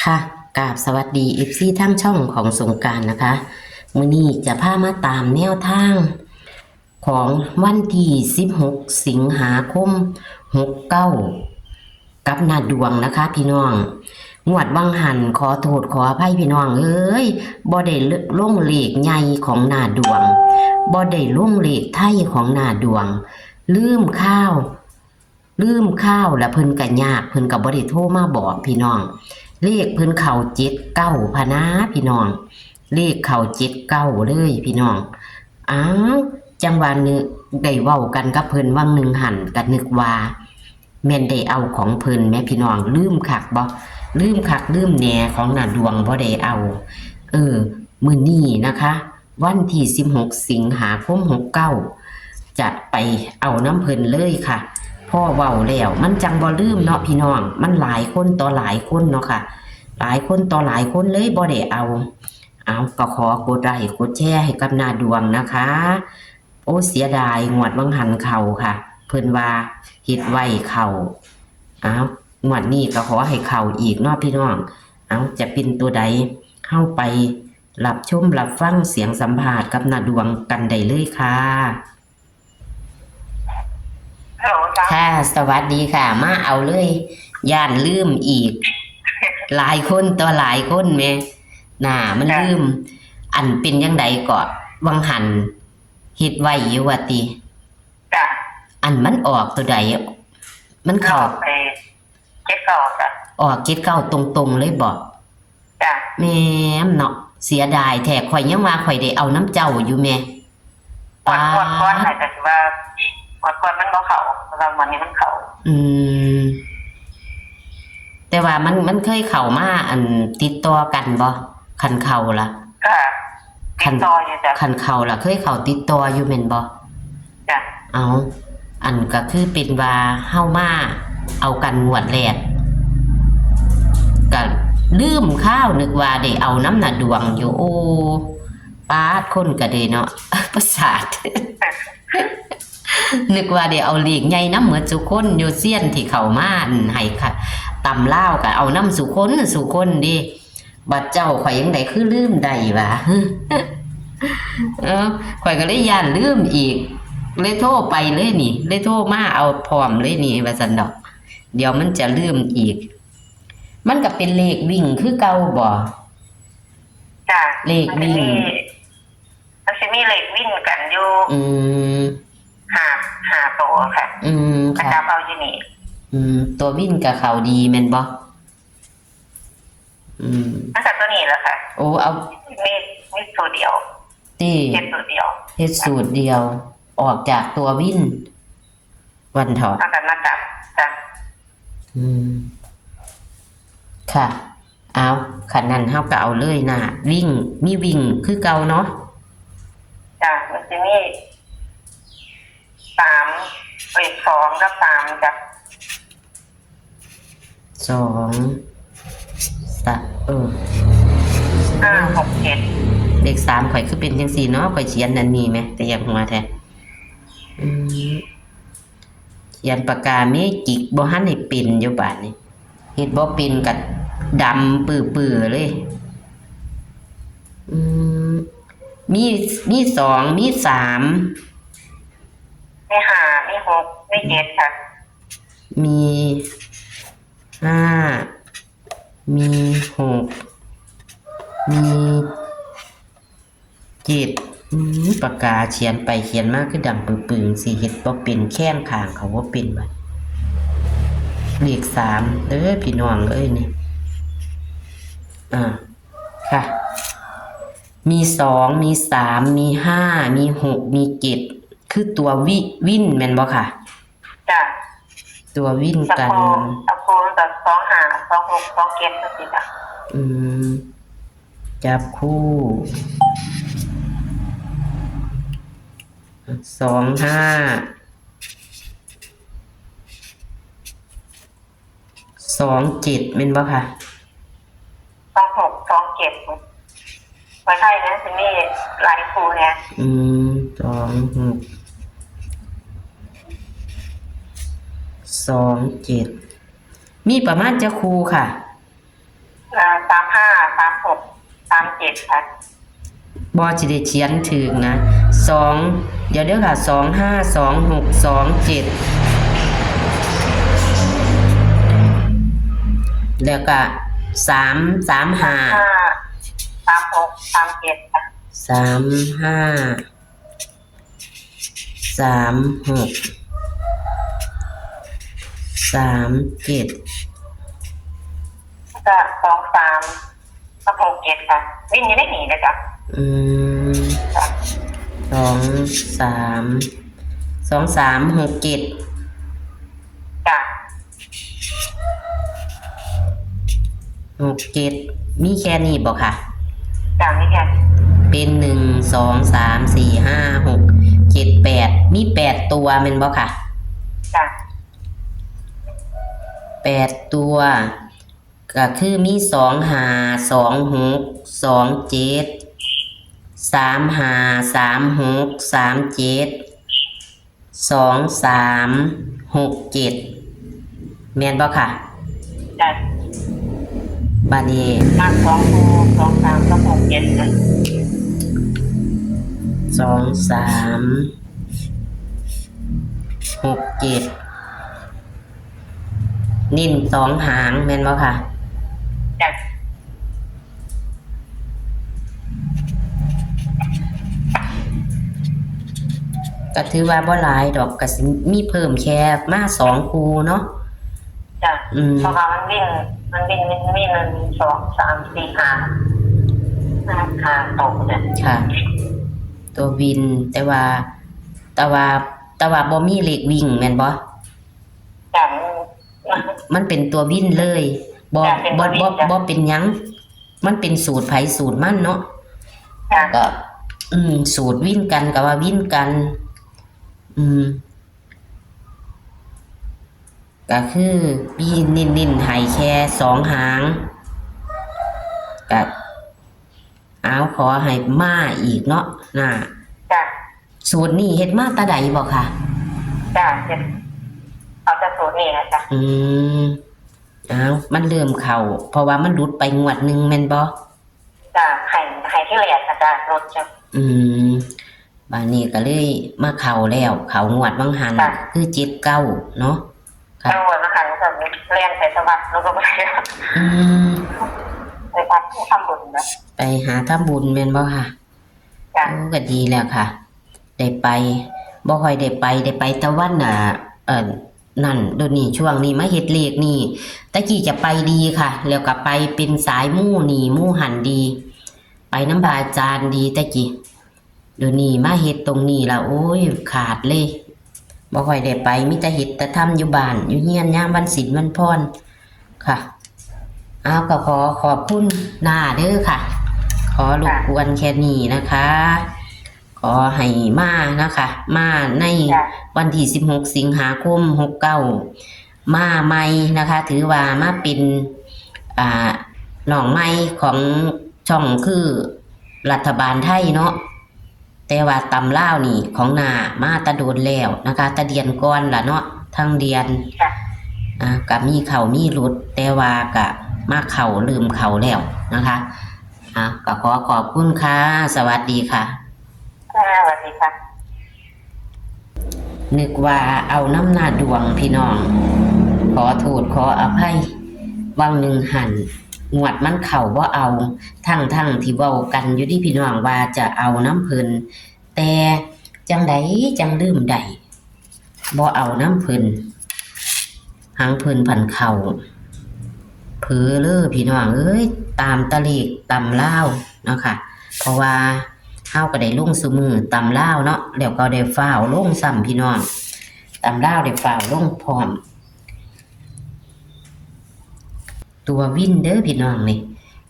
ค่ะ กราบสวัสดี เอฟซี ทางช่องของสงกรานต์นะคะ มื้อนี้จะพามาตามแนวทางของวันที่สิบหก สิงหาคม หกเก้า กับน้าดวงนะคะพี่น้อง งวดวังหั้นขอโทษขออภัยพี่น้องเอ้ย บ่ได้ลงเลขใหญ่ของน้าดวง บ่ได้ลงเลขไทยของน้าดวง ลืมข่าว ลืมข่าว แล้วเพิ่นก็ยาก เพิ่นก็บ่ได้โทรมาบอกพี่น้อง เลขเพิ่นเข้าเจ็ดเก้าพะนาพี่น้อง เลขเข้าเจ็ดเก้าเลยพี่น้อง อ้าว จั่งว่านึก ได้เว้ากันกับเพิ่นวังหนึ่งหั้น ก็นึกว่าแม่นได้เอาของเพิ่นแหมพี่น้อง ลืมคักบ่ ลืมคักลืมแหน่ ของน้าดวงบ่ได้เอา เออ มื้อนี้นะคะ วันที่สิบหก สิงหาคม หกเก้า จะไปเอานำเพิ่นเลยค่ะ พอเว้าแล้วมันจั่งบ่ลืมเนาะพี่น้อง มันหลายคนต่อหลายคนเนาะค่ะ หลายคนต่อหลายคนเลยบ่ได้เอา เอา ก็ขอกดไลก์กดแชร์ให้กับน้าดวงนะคะ โอ้ เสียดาย งวดวังหั้นเข้าค่ะ เพิ่นว่าเฮ็ดไว้เข้า เอา งวดนี้ก็ขอให้เข้าอีกเนาะพี่น้อง เอา จะเป็นตัวใด เฮาไปรับชมรับฟังเสียงสัมภาษณ์กับน้าดวงกันได้เลยค่ะ ฮัลโหล ค่ะ สวัสดีค่ะ มาเอาเลย ย้านลืมอีก หลายคนต่อหลายคนแหม น่า มัน จ้ะ ลืม อันเป็นจั่งใดเกาะ วังหั้นเฮ็ดไว้อยู่ว่าติ จ้ะ อันมันออกตัวใด มันเข้า ออกไป เจ็ดเก้า จ้ะ ออก เจ็ดเก้า ตรงๆ เลยบ่ จ้ะ แม่นเนาะ เสียดายแท้ ข้อยยังว่าข้อยได้เอานำเจ้าอยู่แหม งวด งวดก่อนน่ะก็สิว่า งวดก่อนมันบ่เข้า แต่ว่างวดนี้มันเข้า อืม แต่ว่ามัน มันเคยเข้ามา อัน ติดต่อกันบ่ คันเข้าล่ะ ค่ะ คัน ติดต่ออยู่จ้ะ คันเข้าล่ะ เคยเข้าติดต่ออยู่แม่นบ่ จ้ะ เอา อันก็คือเป็นว่าเฮามาเอากันงวดแรก ก็ลืมข่าว นึกว่าได้เอานำน้าดวงอยู่ โอ้ ป๊าด คนก็ได้เนาะ ประสาท นึกว่าได้เอาเลขใหญ่นำหมดซุคนอยู่ เซียนที่เข้ามา อัน ให้ค่ะ ตำลาวก็เอานำซุคน ซุคนเด้ บัดเจ้าข้อยจั่งใดคือลืมได้วะ เออ ข้อยก็เลยย้านลืมอีก เลยโทรไปเลยนี่ เลยโทรมาเอาพร้อมเลยนี่ ว่าซั่นดอก เดี๋ยวมันจะลืมอีก มันก็เป็นเลขวิ่งคือเก่าบ่ จ้ะ เลขวิ่ง มันสิมี มันสิมีเลขวินกันอยู่ อืม ห้า ห้าตัวค่ะ อืม ค่ะ ก็จับเอาอยู่นี่ อืม ตัววินก็เข้าดีแม่นบ่ อืม มันก็ตัวนี้แหละค่ะ โอ้ เอา มี มีสูตรเดียว ติ เฮ็ดสูตรเดียว เฮ็ดสูตรเดียว ออกจากตัววิน วันเถาะ เอากันมาจับ จ้ะ อืม ค่ะ เอา คันนั้นเฮาก็เอาเลยนะ วิ่ง มีวิ่งคือเก่าเนาะ จ้ะ มันสิมี สาม เอ้ย สองกับสามจ้ะ สอง สะ เออ ห้า หก เจ็ด เลขสามข้อยคือเป็นจั่งซี้เนาะ ข้อยเขียนอันนี้แหม แต่อยากหัวแท้ อืม เขียนปากกาเมจิกบ่ทันได้เป็นอยู่บาดนี้ เฮ็ดบ่เป็นก็ดำปื้อๆ เลย อืม มี มีสอง มีสาม มีห้า มีหก มีเจ็ดค่ะ มีห้า มีหก มี เจ็ด อืม ปากกาเขียนไปเขียนมาคือดำปึงๆ สิเฮ็ดบ่เป็น แคนข้างเขาบ่เป็นบัด เลขสามเด้อพี่น้องเอ้ยนี่ อ่า ค่ะ มีสอง มีสาม มีห้า มีหก มีเจ็ด คือตัววิ วินแม่นบ่คะ จ้ะ ตัววินกัน จับคู่ จับคู่มันก็ สองห้า สองหก สองเจ็ด จั่งซี้จ้ะ อืม จับคู่ สองห้า สองเจ็ด แม่นบ่คะ สองหก สองเจ็ด ไว้ไทยนะ สิมีหลายคู่แฮะ อืม สองหก สองเจ็ด มีประมาณจักคู่คะ ห ອ່າ ສາມຫ້າ ສາມຫົກ ສາມເຈັດ ຄ່ະ. ບໍ່ຊິໄດ້ຂຽນຖືກນະ ສອງ ດຽວເດີຄ່ະ ສອງຫ້າ ສອງຫົກ ສອງເຈັດ ແລ້ວກະ ສາມ ສາມຫ້າ ສາມຫົກ ສາມເຈັດ ຄ່ະ. ສາມຫ້າ ສາມຫົກ ສາມເຈັດ ແລ້ວກະ ສອງສາມ ກັບ ຫົກເຈັດ ຄ່ະ. ວິນຢູ່ໃນນີ້ເດີຈ້ະ. ອືມ ສອງສາມ ສອງສາມ ຫົກເຈັດ ຈ້ະ. ຫົກເຈັດ ມີແຄ່ນີ້ບໍ່ຄະ? ຈ້ະ ມີແຄ່ ເປັນ ໜຶ່ງ ສອງ ສາມ ສີ່ ຫ້າ ຫົກ ເຈັດ ແປດ ມີແປດຕົວແມ່ນບໍ່ຄະ? ຈ້ະ ແປດຕົວ ກະຄືມີ ສອງຫ້າ ສອງຫົກ ສອງເຈັດ ສາມຫ້າ ສາມຫົກ ສາມເຈັດ ສອງສາມ ຫົກເຈັດ ແມ່ນບໍ່ຄະ? ຈ້ະ ບາດນີ້ ມັກສອງໂຕ ສອງສາມ ກັບ ຫົກເຈັດ ນະ. ສອງສາມ ຫົກເຈັດ ເນັ້ນສອງຫາງແມ່ນບໍ່ຄະ? ຈ້ະ ກະຖືວ່າບໍ່ຫຼາຍດອກ ກະຊິມີເພີ່ມແຄ່ມາສອງຄູ່ເນາະ. ຈ້ະ ອືມ ເພາະວ່າມັນວິນ ມັນວິນມີ ໜຶ່ງ ສອງ ສາມ ສີ່ ຫ້າ ຫ້າ ຫ້າໂຕ. ຈ້ະ ຄ່ະ ຕົວວິນ ແຕ່ວ່າ ແຕ່ວ່າ ແຕ່ວ່າບໍ່ມີເລກວິ່ງແມ່ນບໍ່? ຈ້ະ ມັນເປັນຕົວວິນເລີຍ ບໍ່ ຈ້ະ ເປັນ ບໍ່ ຕົວວິນ ບໍ່ ຈ້ະ ບໍ່ເປັນຫຍັງ ມັນເປັນສູດໃຜສູດມັນເນາະ. ຈ້ະ ກໍ ອືມ ສູດວິນກັນກໍວ່າວິນກັນ ອືມ ກໍຄືມີເນັ້ນໆໃຫ້ແຄ່ສອງຫາງ ກໍ ອ້າວ ຂໍໃຫ້ມາອີກເນາະ ນາ. ຈ້ະ ສູດນີ້ເຮັດມາແຕ່ໃດບໍ່ຄະ? ຈ້ະ ເຮັດ ເອົາແຕ່ສູດນີ້ແຫຼະຈ້ະ. ອືມ ອ້າວ ມັນເລີ່ມເຂົ້າ ເພາະວ່າມັນຫຼຸດໄປງວດໜຶ່ງແມ່ນບໍ່? ຈ້ະ ໃຫ້ ໃຫ້ທີແລກອາຈານຫຼຸດຈ້ະ. ອືມ ບາດນີ້ກໍເລີຍມາເຂົ້າແລ້ວ ເຂົ້າງວດຫວ່າງຫັນ ຈ້ະ ຄືເຈັດເກົ້າເນາະ. ຄ່ະ ງວດຫວ່າງຫັນກໍແລ່ນໄປສະຫວັດ ແລ້ວກໍໄປ ອືມ ໄປວັດ ໄປທຳບຸນນະ ໄປຫາທຳບຸນແມ່ນບໍ່ຄະ? ຈ້ະ ໂອ້ ກໍດີແລ້ວຄ່ະ ໄດ້ໄປ ບໍ່ຄ່ອຍໄດ້ໄປ ໄດ້ໄປແຕ່ວັນ ອ່າ ເອີ ນັ້ນ ດຽວນີ້ ຊ່ວງນີ້ມາເຮັດເລກນີ້ ແຕ່ກີ້ຈະໄປດີຄ່ະ ແລ້ວກໍໄປເປັນສາຍມູນີ້ມູຫັ້ນດີ ໄປນຳພະອາຈານດີແຕ່ກີ້. ດຽວນີ້ມາເຮັດຕົງນີ້ລະ ໂອ້ຍ ຂາດເລີຍ ບໍ່ຄ່ອຍໄດ້ໄປ ມີແຕ່ເຮັດແຕ່ທຳຢູ່ບ້ານຢູ່ເຮືອນ ຍາມວັນສິນວັນພອນຄ່ະ. ອ້າວ ກໍຂໍຂອບຄຸນນາເດີຄ່ະ ຂໍລົບກວນແຄ່ນີ້ນະຄະ. ຂໍໃຫ້ມານະຄະ ມາໃນ ຈົ້ະ ວັນທີສິບຫົກ ສິງຫາຄົມ ຫົກເກົ້າ ມາໃໝ່ນະຄະ ຖືວ່າມາເປັນ ອ່າ ນ້ອງໃໝ່ຂອງຊ່ອງຄືລັດຖະບານໄທເນາະ. ແຕ່ວ່າຕຳລາວນີ້ຂອງນ້າມາແຕ່ດົນແລ້ວນະຄະ ແຕ່ເດືອນກ່ອນລະເນາະ ທັງເດືອນ ກະມີເຂົ້າມີຫຼຸດ ແຕ່ວ່າກະມາເຂົ້າ ເລີ່ມເຂົ້າແລ້ວນະຄະ. ອາ ກະຂໍຂອບຄຸນຄ່ະ ສະຫວັດດີຄ່ະ. ຄ່ະ ຫວັດດີຄ່ະ. ນຶກວ່າເອົານຳໜ້າດວງພີ່ນ້ອງ ຂໍໂທດຂໍອະໄພ ຫວ່າງໜຶ່ງຫັ້ນງວດມັນເຂົ້າບໍ່ເອົາ ທັງໆທີ່ເວົ້າກັນຢູ່ເດພີ່ນ້ອງວ່າຈະເອົານຳເພິ່ນ ແຕ່ຈັ່ງໃດຈັ່ງລືມໄດ້ ບໍ່ເອົານຳເພິ່ນ ຫາງເພິ່ນພັນເຂົ້າ ເຜີເລີພີ່ນ້ອງເອີຍ ຕາມແຕ່ເລກຕຳລາວເນາະຄ່ະ ເພາະວ່າເຮົາກໍໄດ້ລົງຊຸມື້ຕຳລາວເນາະ ແລ້ວກໍໄດ້ຟ້າວລົງຊ້ຳພີ່ນ້ອງ ຕຳລາວໄດ້ຟ້າວລົງພ້ອມ. ຕົວວິນເດີພີ່ນ້ອງ ນີ້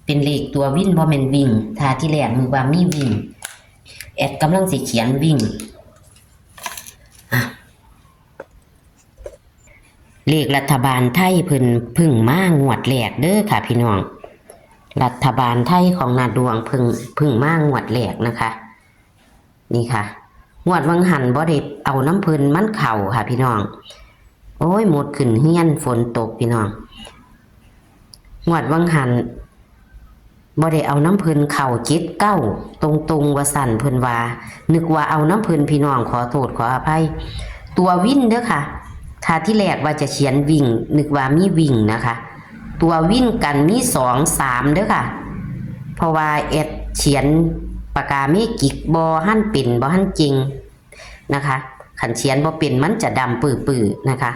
ເປັນເລກຕົວວິນ ບໍ່ແມ່ນວິ່ງ ຖ້າທີແລກນຶກວ່າມີວິ່ງ ແອດກຳລັງຊິຂຽນວິ່ງ ອາ ເລກລັດຖະບານໄທເພິ່ນເພິ່ງມາງວດແລກເດີຄ່ະພີ່ນ້ອງ ລັດຖະບານໄທຂອງນ້າດວງເພິ່ງ ເພິ່ງມາງວດແລກນະຄະ. ນີ້ຄ່ະ ງວດຫວ່າງຫັນບໍ່ໄດ້ເອົານຳເພິ່ນ ມັນເຂົ້າຄ່ະພີ່ນ້ອງ ໂອ້ຍ ມົດຂຶ້ນເຮືອນ ຝົນຕົກພີ່ນ້ອງ ງວດຫວ່າງຫັນ ບໍ່ໄດ້ເອົານຳເພິ່ນ ເຂົ້າເຈັດເກົ້າຕົງໆ ວ່າຊັ້ນເພິ່ນວ່າ ນຶກວ່າເອົານຳເພິ່ນ ພີ່ນ້ອງ ຂໍໂທດຂໍອະໄພ. ຕົວວິນເດີຄ່ະ ຖ້າທີແລກວ່າຈະຂຽນວິ່ງ ນຶກວ່າມີວິ່ງນະຄະ. ຕົວວິນກັນມີສອງ ສາມເດີຄ່ະ ເພາະວ່າແອດຂຽນປາກກາເມຈິກບໍ່ທັນເປັນ ບໍ່ທັນເກັ່ງນະຄະ. ຄັນຂຽນບໍ່ເປັນມັນຈະດຳປືໆນະຄະ.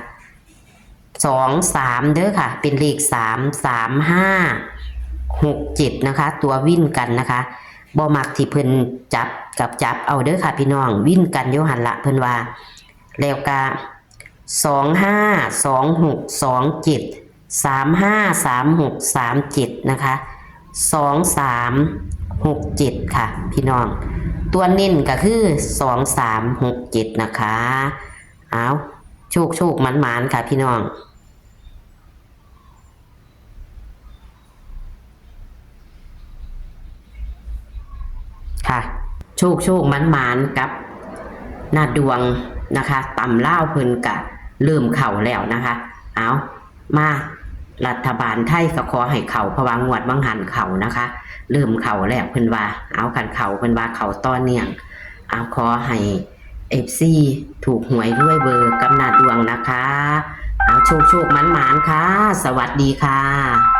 ສອງ ສາມເດີຄ່ະ ເປັນເລກສາມ ສາມ ຫ້າ ຫົກ ເຈັດນະຄະ ຕົວວິນກັນນະຄະ. ບໍ່ມັກທີ່ເພິ່ນຈັບກະຈັບເອົາເດີຄ່ະພີ່ນ້ອງ ວິນກັນຢູ່ຫັ້ນລະເພິ່ນວ່າ. ແລ້ວກະ ສອງ ຫ້າ ສອງ ຫົກ ສອງ ເຈັດ ສາມ ຫ້າ ສາມ ຫົກ ສາມ ເຈັດນະຄະ ສອງ ສາມ ຫົກ ເຈັດຄ່ະພີ່ນ້ອງ. ຕົວເນັ້ນກະຄື ສອງ ສາມ ຫົກ ເຈັດນະຄະ. ເອົາ ໂຊກໆ ໝານໆ ຄ່ະພີ່ນ້ອງ. ຄ່ະ ໂຊກໆ ໝານໆ ກັບນ້າດວງນະຄະ. ຕຳລາວເພິ່ນກະເລີ່ມເຂົ້າແລ້ວນະຄະ. ເອົາ ມາ ລັດຖະບານໄທກະຂໍໃຫ້ເຂົ້າ ເພາະວ່າງວດຫວ່າງຫັນເຂົ້ານະຄະ ເລີ່ມເຂົ້າແລ້ວເພິ່ນວ່າ. ເອົາ ຄັນເຂົ້າເພິ່ນວ່າເຂົ້າຕໍ່ເນື່ອງ. ເອົາ ຂໍໃຫ້ ເອັຟຊີ ຖືກຫວຍລວຍເບີກັບນ້າດວງນະຄະ. ເອົາ ໂຊກໆ ໝານໆ ຄ່ະ ສະຫວັດດີຄ່ະ.